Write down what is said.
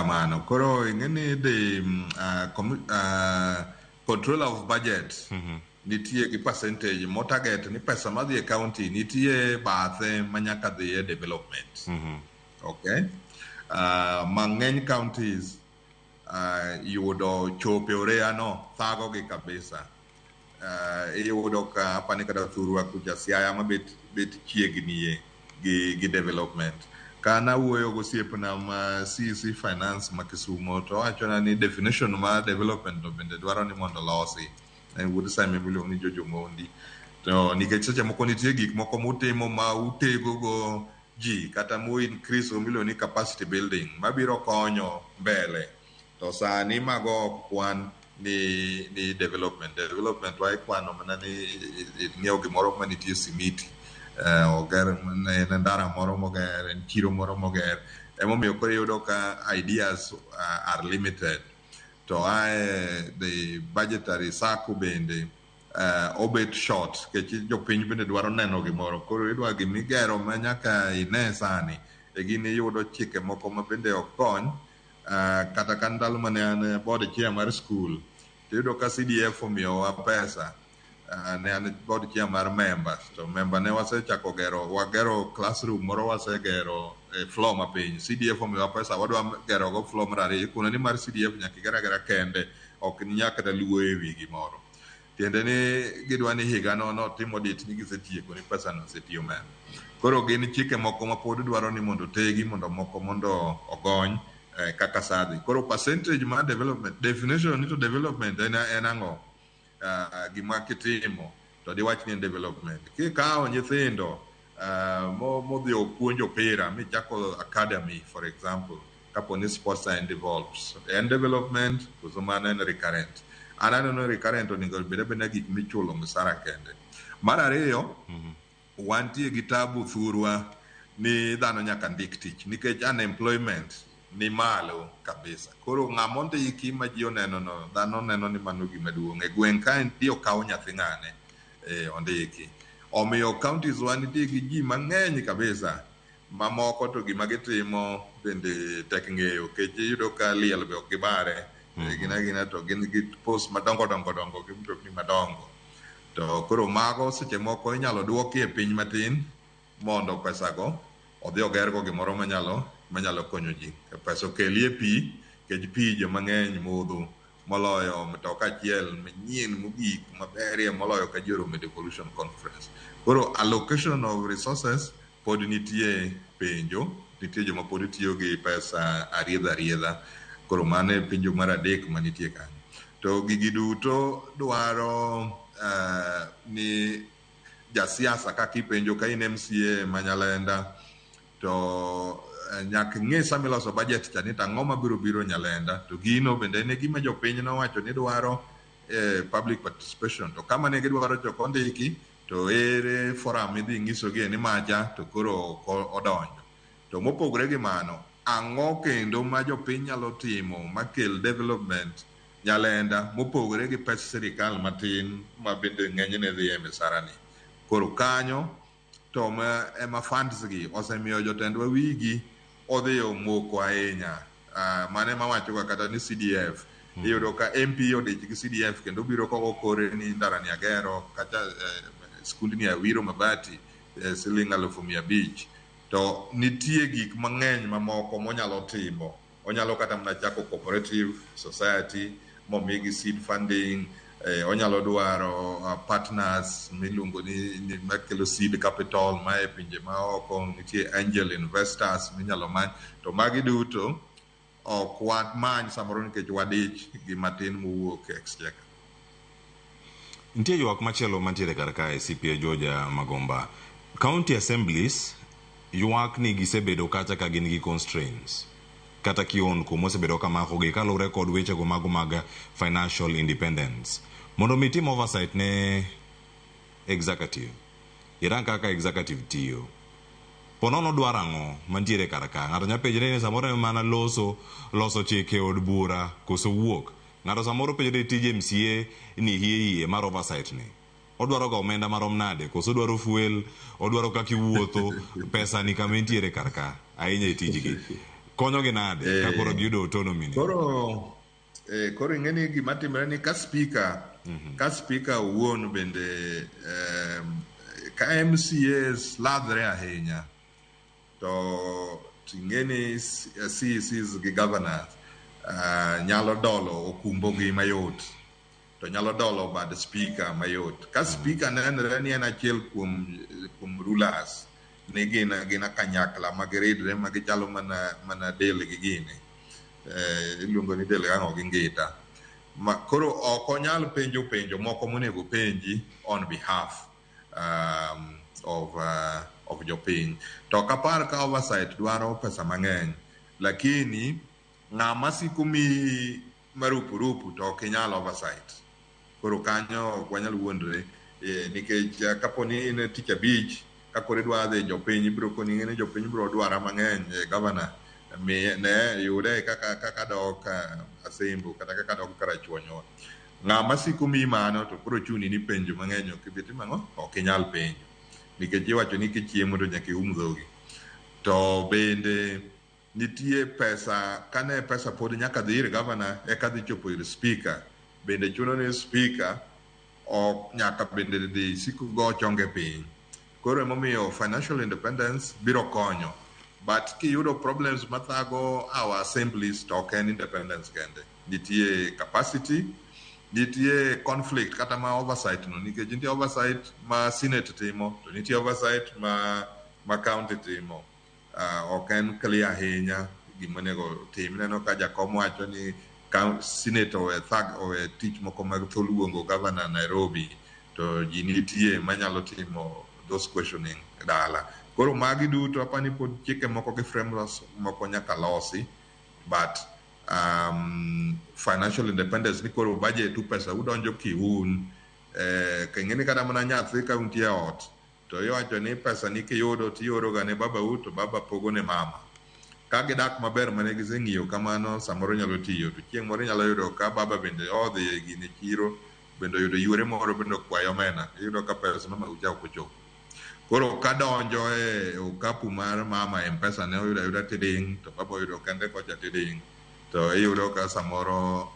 Kamano. Koro ing'e ni the controller of budget nitie gi percentage motarget ni pesa madhi e county nitie bathe manyaka dhi e development. Okay? Mang'eny counties yudo chope oreya no thago gi kabisa. Iyudo ka apani kata thurwa kucha Siaya mabet bet chiegnie gi development. Ka nawuoyo gosiepna ma CEC Finance ma Kisumo to owachona ni definition mar development no bende dwaro ni mondo olosi. En wuod Simon miluongo ni Jojo Mondi. To nikech seche moko nitie gik moko mutimo ma utego go ji kata mu increase go miluongo ni capacity building mabiro konyo mbele. To sani mago ok kwan ni development. Development wa ikwano mana ni ing'iewo gimoro manitie simiti. Oger en ndara moro moger, en chiro moro moger. Emomiyo koro iyudo ka ideas are limited. To ae the budgetary circle bende obet short nikech jopiny bende dwaro neno gimoro. Koro idwa gimigero ma nyaka ine sani. E gini iyudo chike moko ma bende ok kony. Kata ka ndalo mane an board chair mar school, tiyudo ka CDF omiyowa pesa. Ne an board chair mar members. To member ne wasechako gero, wagero classroom moro wasegero e floor mapiny. CDF omiyowa pesa, wadwa gero go floor mar ariyo. Ikono ni mar CDF nyaka iger agera kende, ok nyaka kata luo e wi gimoro. Tiende ni gidwa ni higa no notim audit ni gisetieko ni pesa no osetiyo mem. Koro gin chike moko ma pod dwaro ni mondo otegi mondo moko mondo ogony kaka sadhi. Koro percentage mar development, definition ni to development en ang'o? Gima kitimo to diwach ni en development. Kikawo nyithindo modhi opuonj opira michako academy for example, kapo ni sports are involved. En development koso mano en recurrent? An aneno ni recurrent onego obed abeda gik michulo msara kende. Mar ariyo, wantie gi tabu thurwa ni dhano nyaka ndik tich nikech unemployment ni malo kabisa. Koro ng'ama ondiki ma ji oneno no, dhano neno ni mano gima duong'. E gweng' ka entie okaw nyathi ng'ane ondiki. Omiyo counties wa nitie gi ji mang'eny kabisa mamoko to gima gitimo bende tek ng'eyo nikech iyudo ka liel be ok gibare. Gin agina to gin gi post madongo dongo dongo gi mtokni madongo. To koro mago seche moko inyalo duoki e piny matin mondo pesago odhi ogergo gimoro manyalo konyo ji. Pesa okelie pi, nikech pi joma ng'eny modho moloyo mtoka achiel manyien mogik maberie moloyo ka ji oromo e devolution conference. Koro allocation of resources pod nitie penjo, nitie joma pod tiyo gi pesa ariedha ariedha. Koro mano e penjo mar adek manitie kanyo. To gigi duto dwaro ni jasiasa kaka ipenjo ka in MCA ma Nyalenda to nyaka ing'e sama iloso budget cha ni to ang'o mabiro biro Nyalenda to gino bende en e gima jopiny nowacho ni dwaro public participation to kama ne gidwaro to kondiki to ere forum idhi nyisogie ni macha to koro ok odonjo. To mopogore gi mano, ang'o kendo ma jopiny nyalo timo makel development Nyalenda mopogore gi pes sirikal matin ma bende ng'enyne dhi e misara ni. Koro kanyo to ema funds gi osemiyo jotendwa wigi odhi omoko ahinya. Mano ema wacho ga kata ni CDF. Iyudo ka MP odich gi CDF kendo obiro kogo kore ni ndara ni agero kata skundni awiro mabati siling 500,000. To nitie gik mang'eny mamoko monyalo timo. Onyalo kata mana chako cooperative society momigi seed funding, onyalo dwaro partners miluongo ni makelo seed capital mae e pinje maoko, nitie angel investors minyalo many. To magi duto ok wamany samoro nikech wadich gi matin mowuok e exchequer. Nitie ywak machielo mantiere kar kae CPA George Magomba. County assemblies ywak ni gisebedo kacha ka gin gi constraints kata kionko mosebedo ka makogi kaluwore kod wechego mago mag financial independence. Mondo mi tim oversight ne executive, irang kaka executive tiyo. Ponono dwaro ang'o mantiere kar ka? Ng'ato nyalo penjre ni samoro en mana loso chike e od bura koso wuok. Ng'ato samoro penjore ni tij MCA ni hie hie mar oversight ni. Odwaro ga omenda marom nade? Koso odwaro fuel, odwaro kaka iwuotho, pesa ni kama entiere kar ka, ahinya e tijgi. Konyogi nade ka koro giyudo autonomy ni? Koro ing'e ni gima timore ni ka speaker owuon bende ka MCAs ladhre ahinya to ing'e ni CECs gi governors nyalo dolo okumbogi mayot, to nyalo dolo bad speaker mayot. Ka speaker nenre ni en achiel kuom rulers, ni gin kanyakla ma giridre ma gichalo mana del gi gini, iluongo ni del gang'o gi ngita ma koro ok onyal penjo penjo moko monego penji on behalf of jopiny. To ok apar ka oversight dwaro pesa mang'eny, lakini ng'ama siko miyi marupurupu to ok inyal oversight. Koro kanyo ok wanyal wuondre, nikech kapo ni in tich abich ka koro idwa dhi jopiny, ibiro koni ing'e ni jopiny biro dwara mang'eny, governor mi ne yude kaka dok Asembo kata kaka dok Karachuonyo. Ng'ama siko miyi mano to koro chuni ni penjo mang'eny ok ibi timo ang'o, ok inyal penjo, nikech iwacho ni kichiemo to nyaka ium dhogi. To bende nitie pesa, kane pesa pod nyaka dhi ir governor eka dhi chopo ir speaker, bende chuno ni speaker ok nyaka bende dhi siko go chonge piny. Koro emomiyo financial independence biro konyo, but kiyudo problems mathago our assemblies, to ok en independence kende, nitie capacity, nitie conflict kata ma oversight no, nikech nitie oversight ma senate timo to nitie oversight ma county timo. Ok en clear ahinya gima onego tim. Ineno ka jakom wacho ni senate owe thag, owe tich moko mag tho luongo governor Nairobi, to ji nitie manyalo timo those questioning dala. Koro magi duto apani pod chike moko gi frameworks moko nyaka losi, but financial independence ni koro budget u pesa udonjo kiun, king'eni kata mana nyathi ka untie e ot to iwacho ni pesa ni kiyudo tioro ga ne babau to baba pogo ne mama. Ka gidak maber mane giseng'iyo kamano, samoro nyalo tiyo, to chieng' moro inyalo yudo ka baba bende odhi e gine chiro, bende oyudo yuore moro, bende okwayo omena, iyudo ka pesa mama ucha ok ochopo. Koro kadonjo e okapu mar mama e mpesa ne oyudo ayuda tiding, to baba oyudo kende kocha tiding, to iyudo ka samoro.